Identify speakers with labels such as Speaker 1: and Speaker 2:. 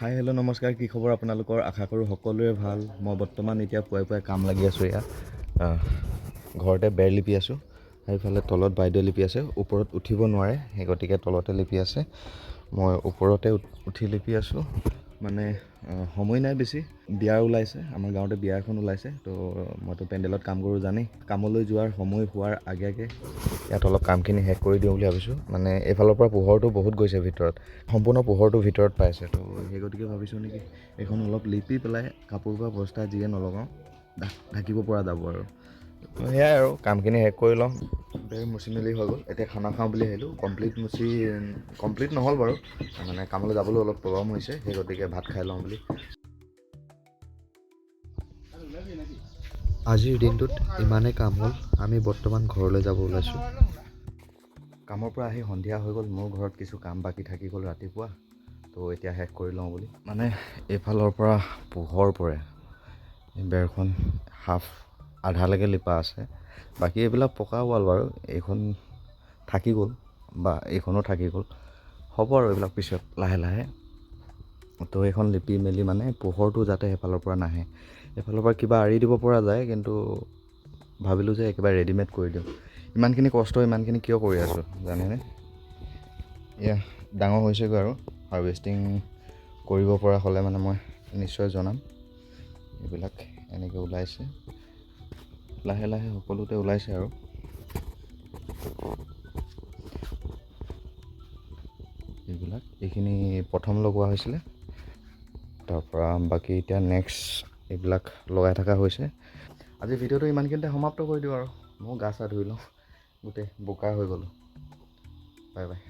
Speaker 1: হাই, hello', নমস্কাৰ। কি খবৰ আপোনালোকৰ? আশা কৰোঁ সকলোৰে ভাল। মই বৰ্তমান এতিয়া পুৱাই পুৱাই কাম লাগি আছোঁ। এয়া ঘৰতে বেৰ লিপি আছোঁ। সেইফালে তলত বাইদেৱে লিপি আছে, ওপৰত উঠিব নোৱাৰে, সেই গতিকে তলতে লিপি আছে। মই ওপৰতে উঠি লিপি আছোঁ। মানে সময় নাই বেছি। বিয়া ওলাইছে, আমাৰ গাঁৱতে বিয়া এখন ওলাইছে। তো মইতো পেণ্ডেলত কাম কৰোঁ জানেই। কামলৈ যোৱাৰ সময় হোৱাৰ আগে আগে ইয়াত অলপ কামখিনি শেষ কৰি দিওঁ বুলি ভাবিছোঁ। মানে এইফালৰ পৰা পোহৰটো বহুত গৈছে ভিতৰত, সম্পূৰ্ণ পোহৰটো ভিতৰত পাইছে। তো সেই গতিকে ভাবিছোঁ নেকি এইখন অলপ লিপি পেলাই কাপোৰ বা বস্তা যিয়ে নলগাওঁ, ঢাকিব পৰা যাব আৰু। তো সেয়াই আৰু, কামখিনি শেষ কৰি লওঁ। বেৰ মুচি মেলি হৈ গ'ল, এতিয়া খানা খাওঁ বুলি আহিলোঁ। কমপ্লিট মুচি কমপ্লিট নহ'ল বাৰু, মানে কামলৈ যাবলৈ অলপ পলম হৈছে, সেই গতিকে ভাত খাই লওঁ বুলি।
Speaker 2: আজিৰ দিনটোত ইমানেই কাম হ'ল, আমি বৰ্তমান ঘৰলৈ যাব ওলাইছোঁ।
Speaker 1: কামৰ পৰা আহি সন্ধিয়া হৈ গ'ল। মোৰ ঘৰত কিছু কাম বাকী থাকি গ'ল ৰাতিপুৱা, তো এতিয়া শেষ কৰি লওঁ বুলি। মানে এইফালৰ পৰা পোহৰ পৰে। এই বেৰখন হাফ আধালৈকে লিপা আছে। বাকী এইবিলাক পকা ৱাল বাৰু, এইখন থাকি গ'ল বা এইখনো থাকি গ'ল। হ'ব আৰু এইবিলাক পিছত লাহে লাহে। তো এইখন লিপি মেলি মানে পোহৰটো যাতে সেইফালৰ পৰা নাহে, এইফালৰ পৰা কিবা আঁৰি দিব পৰা যায়, কিন্তু ভাবিলোঁ যে একেবাৰে ৰেডিমেড কৰি দিওঁ। ইমানখিনি কষ্ট, ইমানখিনি কিয় কৰি আছোঁ জানেনে? এয়া ডাঙৰ হৈছেগৈ আৰু হাৰ্ভেষ্টিং কৰিব পৰা হ'লে মানে মই নিশ্চয় জনাম। এইবিলাক এনেকৈ ওলাইছে, লাহে লাহে সকলোতে ওলাইছে আৰু। এইবিলাক এইখিনি প্ৰথম লগোৱা হৈছিলে, তাৰপৰা বাকী এতিয়া নেক্সট এইবিলাক লগাই থকা হৈছে। আজি ভিডিঅ'টো ইমানখিনিতে সমাপ্ত কৰি দিওঁ আৰু। ময়ো গা চা ধুই লওঁ, গোটেই বোকা হৈ গ'লোঁ। Bye bye.